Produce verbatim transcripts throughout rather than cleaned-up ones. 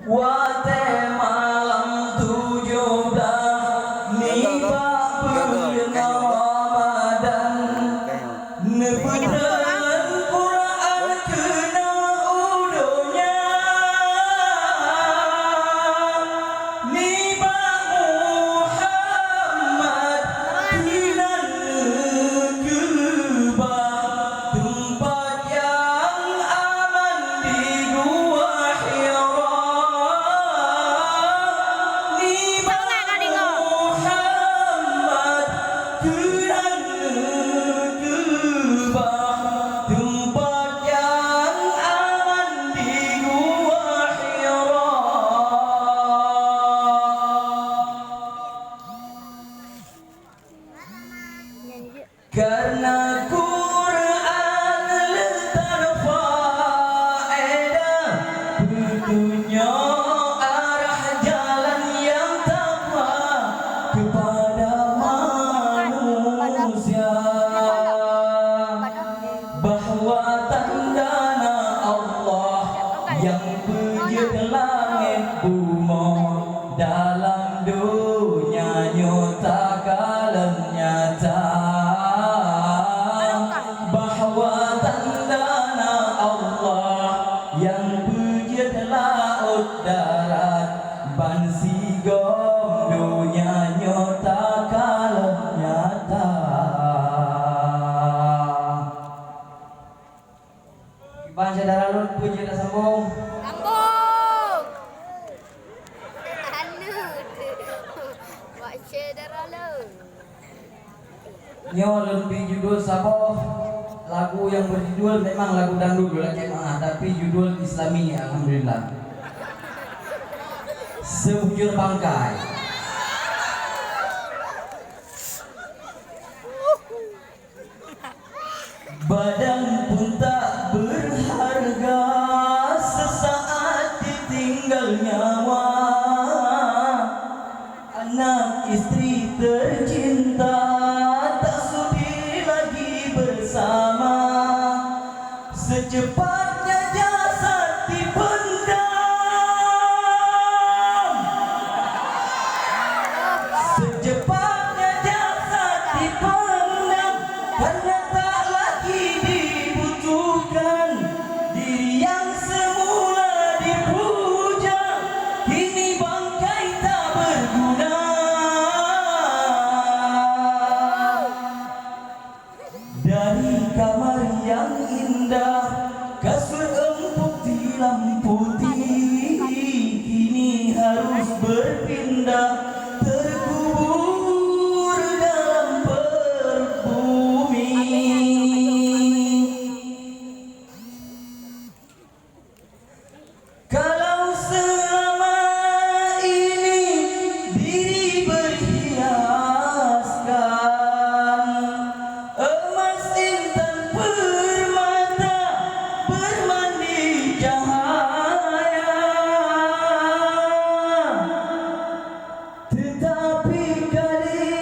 Watèe malam tujoh blaih nibak buleuen Ramadan, neupeutrön Quran keunoe u donya. Nibak Muhammad keunan neukeubah teumpat nyang aman di Gua Hira. Nibak Muhammad keunan neukeubah teumpat nyang aman di Gua Hira. Kareuna Quran leutan faedah, peutunyok arah jalan nyang taqwa keupada manusia. Bahwa tanda na Allah nyang peujeuet langét bumoe, dalam donya nyoe takalon nyata. Bahwa tanda na Allah nyang peujeuet laôt darat, bansigom donya nyoe takalon nyata. Iban syedara lôn, peue jeuet tasambong? Sambong! Anu, wak syedara lôn. Nyoe lôn bri judul saboh lagu nyang beujudul, memang lagu dangdut, lakèe meu'ah, tapi judul Islami, alhamdulillah. Seubujur bangkai. Badan pun tak berharga, sesaat ditinggal nyawa. Anak istri tercinta tak sudi lagi bersama. Secepatnya jasad dipendam. Secepatnya jasad dipendam, karena tak lagi dibutuhkan. Diri yang semula dipuja, kini bangkai tak berguna. Dari kamar yang indah, kasur empuk tilam putih, kini harus berpindah, terkubur dalam perut bumi. Kalau selama ini diri berhiaskan emas intan permata bermandi cahaya, tetapi kali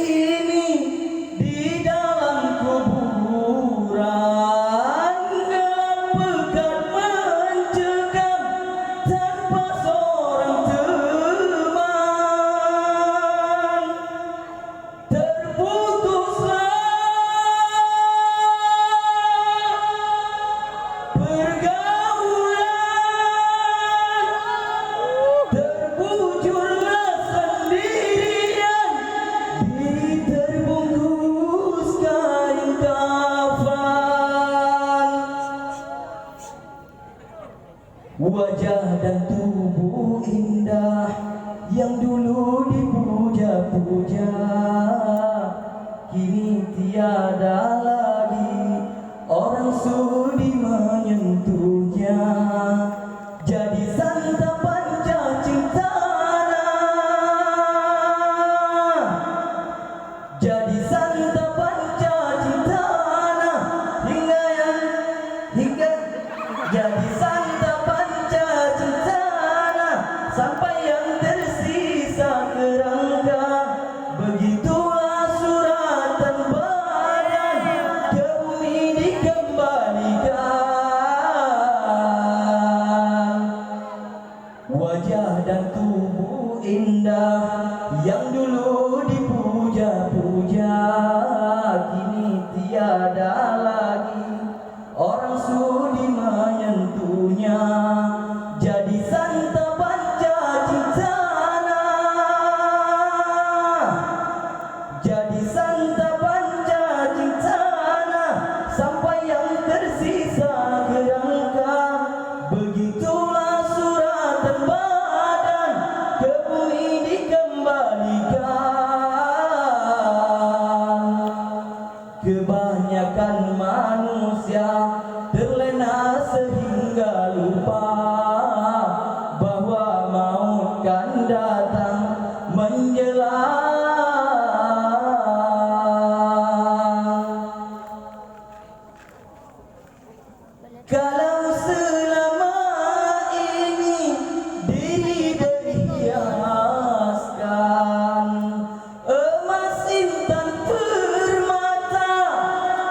ini di dalam kuburan, gelap pekat mencekam tanpa seorang teman. Terputuslah pergaulan, terbujurlah sendirian, diri terbungkus kain kafan. Wajah dan tubuh indah yang dulu dipuja-puja, kini tiada lagi orang sudi menyentuhnya. Jadi santapan cacing tanah. Jadi santapan cacing tanah hingga yang, hingga, jadi santapan cacing tanah sampai yang tersisa kerangka. Begitulah suratan badan ke bumi dikembalikan. Kalau selama ini diri dihiaskan emas intan permata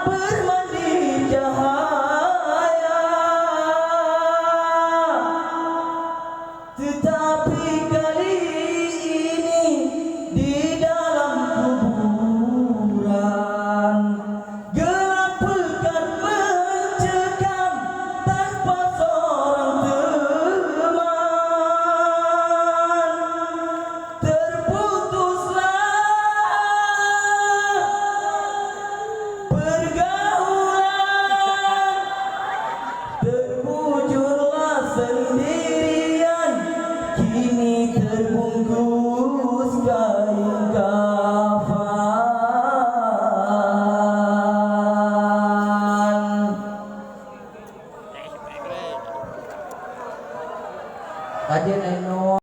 bermandi cahaya, tetapi kali ini di dalam kuburan gelap pekat mencekam tanpa seorang teman. Terputuslah pergaulan, terbujurlah sendirian, kini terbungkus kain kafan. Adik Eno.